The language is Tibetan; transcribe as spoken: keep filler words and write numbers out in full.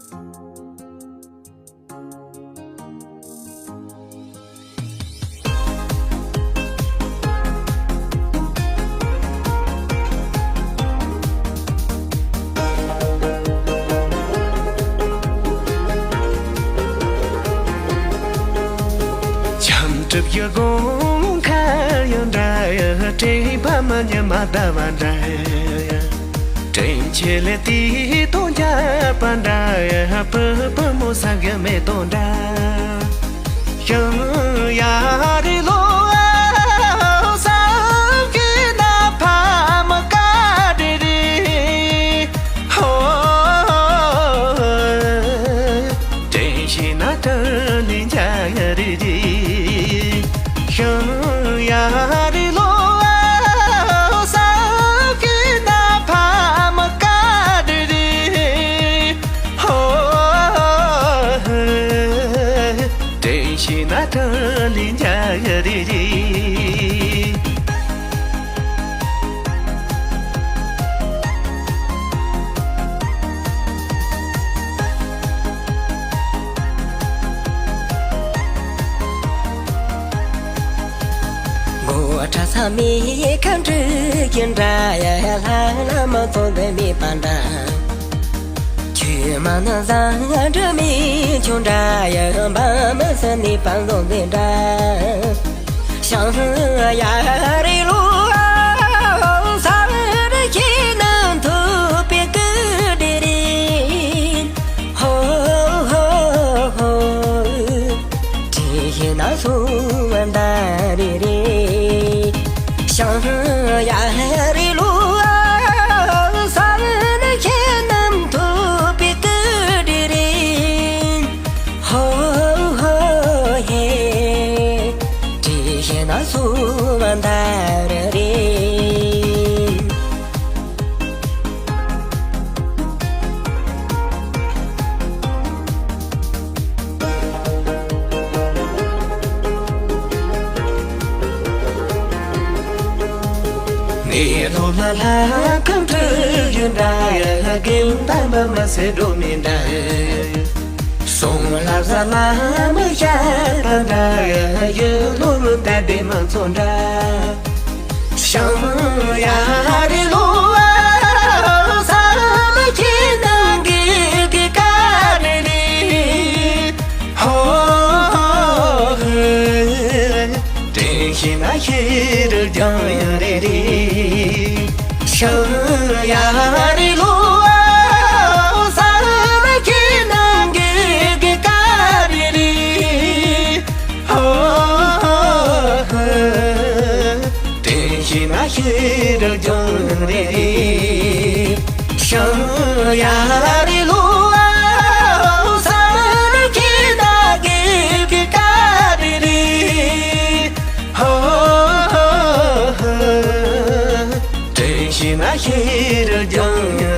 འཇམ་གྲིབ་ཡི་དགོང་ཁ་ཡང་འདྲ། དྲན་པ་མ་ཉམས་མ་འདའ་བ་འདྲ། དྲན་ཆེ་ལས་དེའི་དོན་རྒྱབ་པ་འདྲ། བུ་བུ་མོ་ས་གི་མེ་ཏོག་འདྲ། ཡང་ཡ་རི་ལོ་བསམ་གྱི་ན་ཕ་མ་ཀ་རེ་རེ། ཧོ། དྲན་ཤེས་ན་དྲིན་ལན་འཇལ་ཡ་རེ་རེ། ཤང་ཡ་རི་ལོ་བསམ་གྱི་ན་ཕ་མ་ཀ་རེ་རེ། ཧོ། དྲན་ཤེས་ན་དྲིན་ལན་འཇལ་ཡ་རེ་རེ། མགོ་ཁྲ་ས་མི་ཁ་འབྲུ་གི་འདྲ་ཡ། ལྷ་ལ་མ་ཚོགས་པའི་མི་པ་འདྲ། ཆུ་མ་ན་བཟང་འདྲ་མི་ཆུང་འདྲ་ཡ། འབའ་མ་ས་ནི་པང་རྡོག་འདི་འདྲ། ཤང་ཡ་རི་ལུ་ས་རི་ཁྱི་ནང་ཐུབ་པའི་ཀུ་དི་རི། ཧོ་ཧོ་ཧོ། དྲིན་ཤེས་ན་སུ་འདའ་རེ་རེ། ཤང་ཡ་རི་ལུ་ས་རི་ཁྱི་ནང་ཐུབ་པའི་ཀུ་དི་རི། ཧོ་ཧོ་ཧེ། དྲིན་ཤེས་ན་སུ་མ་འདའ་རེ་རེ། ནེ་ལོ་ལ་ལ་ཁམས་དྲུག་ཡོད་འདྲ། རྒན་དམ་པ་མ་སེ་འགྲོ་མི་འདྲ། སོང་ལ་ས་ལ་མི་ཤ་ད་འདྲ། ཡོད་ལོ་མི་ད་དེ་མ་ཚོ་འདྲ། ཤང་ཡ་རི་ལོ་ས་མ་ཁྱི་ནང་གི་གི་ཀ་རེ་རེ། ཧོ། དྲན་ཤེས་ན་ཤེས་རུ་ལྗང་ཡང་རེ་རེ། ཤང་ཡ་རི་ལོ་ས་མ་ཁྱི་ནང་གི་གི་ཀ་རེ་རེ། ཧོ། དྲན་ཤེས་ན་ཤེས་རུ་ལྗང་ཡང་རེ་རེ། ཤང་ཡ་རི་ལོ་ས་མ་ཁྱི་ནང་གི་གི་ཀ་རེ་རེ། ཧོ། དྲན་ཤེས་ན་ཤེས་རུ་ལྗང་།